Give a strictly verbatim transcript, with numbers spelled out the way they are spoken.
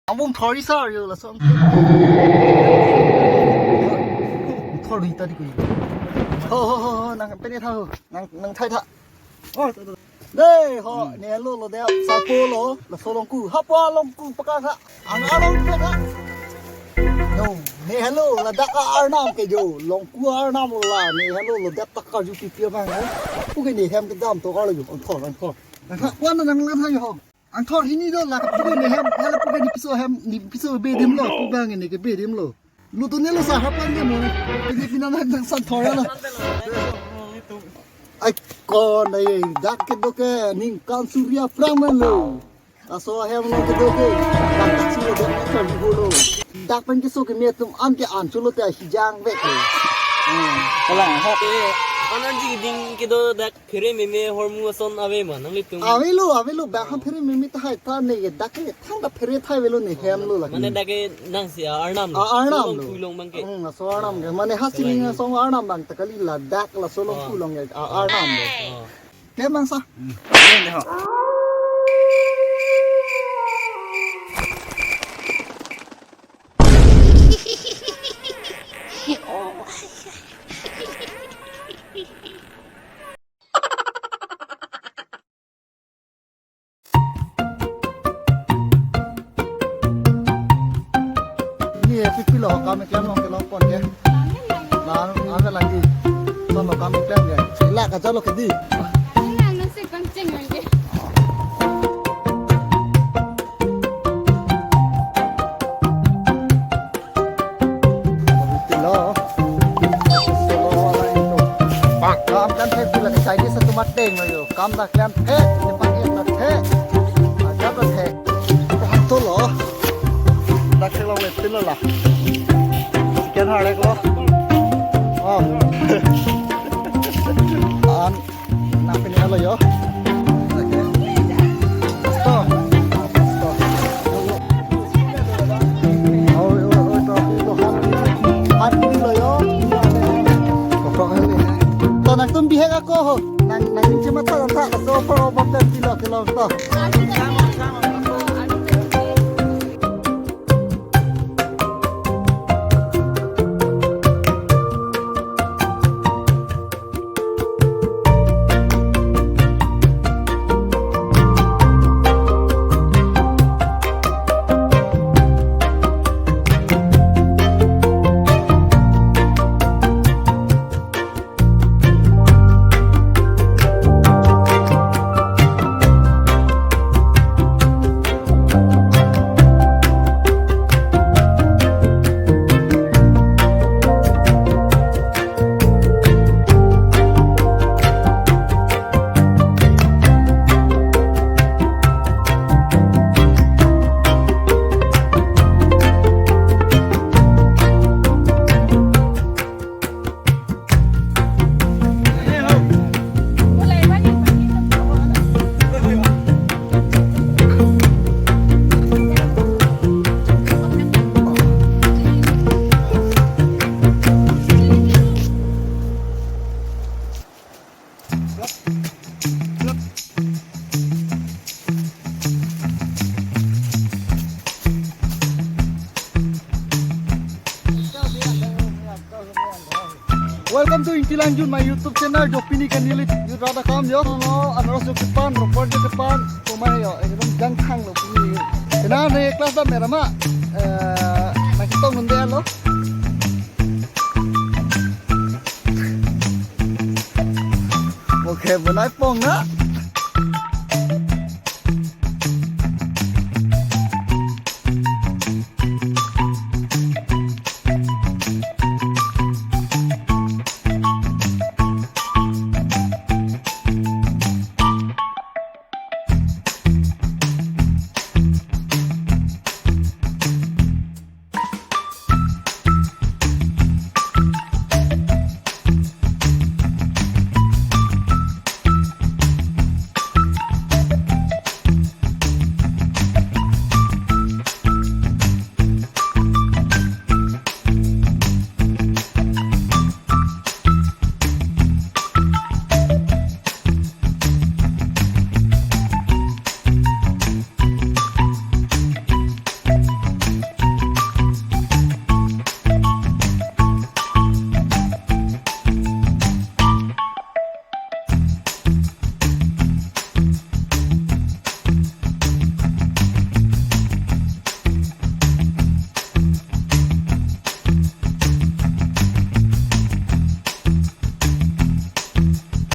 Ang bung thori sa yo lason. Thori ta di ko. Ho, ho, ho, ho, nang pene tha ho. Nang, nang thai tha. Oh, ta, ta, ta. Dei ho, ne helo lo dei, sapo lo, laso Longku. Hapu Longku pakang tha. Ang along pakang tha. No, ne helo ladak a-Arnam ke jo, Longku Arnam lo la, ne helo ladak ta karju pipi abang, eh. Pu ke ne hem kedam to kalo jo, angthor, angthor. Angthor, kuan nang lang tha jo ho. Angthor hini do la, pu ke ne hem, hala pu ke ne piso hem, ne piso bedim lo, pu bang ne ke bedim lo. Lutu ne lo sa hapan ke mo. Pini pina nang nang san thor lo. Ai ko na ye dak kedo ke ningkan suri aphrang man lo. Laso ahem lo kedo ke. Dak si lo dak kan di lo. Dak pen keso keme atum an ke an chulo te hijang vek lo. Hmm. Kalang ha. Eh, anan ji ding kedo dak phere meme hormu ason ave ma nanglitum? Ave lo, ave lo, bang phere meme tahai ta ne ke dak ke thang ta phere thai ve lo ne hem lo lake. Mane dak ke nang si, ah, Arnam lo. Ah, Arnam lo. Laso Longku along bang ke. Hmm, laso Arnam ke. Mane ha sining laso Arnam bang ta kali ladak laso Longku along ke. Ah, Arnam lo. Oh. Ke bang sa. Hmm. Ini ho. Ni ya pipi lo kam klem long ke long pon ke. Lang, ame lagi. Son lo kam klem ke. La ka jalo ke di. Ini anu si pangcheng lagi. Pilo. Kam klem thek pilo, Chinese atum ateng lo yo. Kam ta klem thek, Japan ke ta thek. Aja ta thek. Paham to lo. Dak thek lo le pilo la. Chicken heart ek lo. Oh. An Nang pini alo yo. Oke. Stop. Stop. Oh, oh, oh, to, to, han, han pini lo yo. Pokok hali. To nangtum bihek ako ho. Nang, nang ini cuma tak, tak, so, pro, pro, pro, pilo, pilo, to. Welcome to Ingti Langjun, my YouTube channel, Jopini Kanili, youth rada kam yo, no, anaros yo kepan, ropor yo kepan, kumai yo, ekdom jangthang lo pini. Kena ne class da merama, eh, nakitong nunde lo. Okay, bunai pong na.